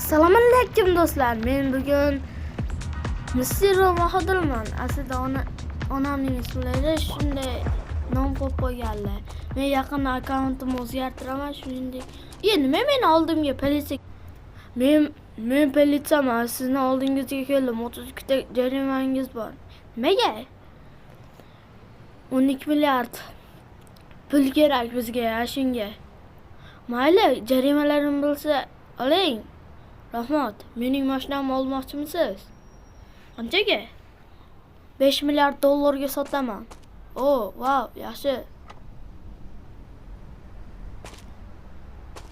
Assalomu alaykum do'stlar. Men bugun Misiro Bahodirman. Aslida onamning ismlari shunday nom qo'yib qo'yganlar. Men yaqinda akkauntimni o'zgartiraman, shuningdek. Nima meni oldimga politsiya? Men politsiyaman. Sizni oldingizga keldim. 32 ta jarimangiz bor. Nimaga? 12 milliard pul kerak bizga, shunga. Mayli, jarimalarim bo'lsa oling. Rahmat. Mening mashinamni olmoqchimisiz? Qanchaga? 5 milliard dollarga sotaman. O, vau, yaxshi.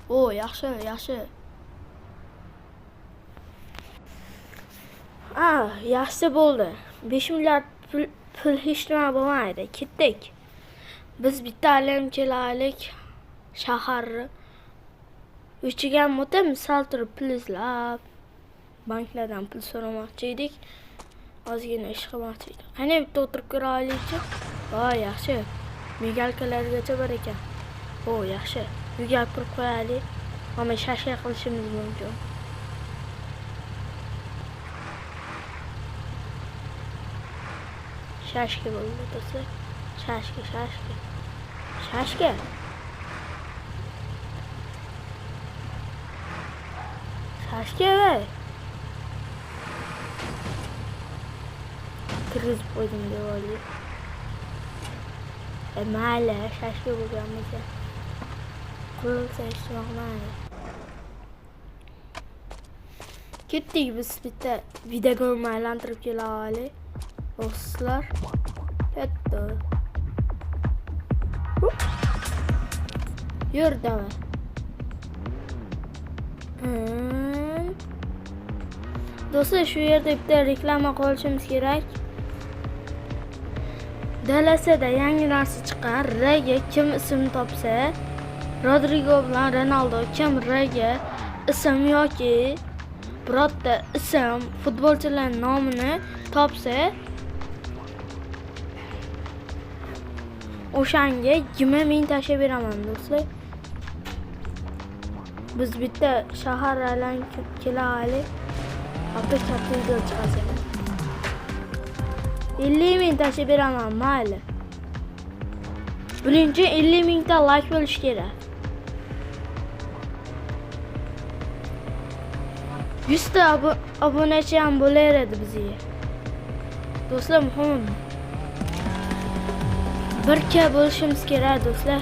O, yaxshi, yaxshi. Yaxshi bo'ldi. 5 milliard pul hech nima bo'lmaydi. Ketdik. Biz bitta aylanib kelaylik shaharni. Ichiga ham o'tamiz, sal turib pul izlab, banklardan pul so'ramoqchi edik. Ozgina ish qilmoqchi edik. Qani bitta o'tirib ko'raylikchi. Voy, yaxshi. Migalkalargacha bor ekan. O, yaxshi. Uyga olib kirib qo'yaylik. Ammo shashka qilishimiz mumkin. Shashka bo'ldi do'stlar. Shashka, shashka. Shashka. Shashka voy. Kirgizib qo'ydim devorga. Mayli, shashka bo'lgan bo'lsa. Qurilsa hech nima qilmaydi. Ketdik biz bitta videogolni aylantirib kela olaylik. Do'stlar. Ketdi. Yur, давай. Do'stlar, shu yerda bitta reklama qilishimiz kerak. DLSda yangi narsa chiqqan. Rga kim ism topsa, Rodrigo bilan Ronaldo kim Rga ism yoki birorta ism futbolchilar nomini topsa, o'shanga 20 ming tashlab beraman do'stlar. Biz bitta shahar aylanib kelaylik. Hatto katta video chiqadi. 50 ming tashlab beraman, mayli. Buning uchun 50 mingta like bo'lishi kerak. 100 ta obunachi ham bo'laveradi bizga. Do'stlar, muhimi 1K bo'lishimiz kerak do'stlar.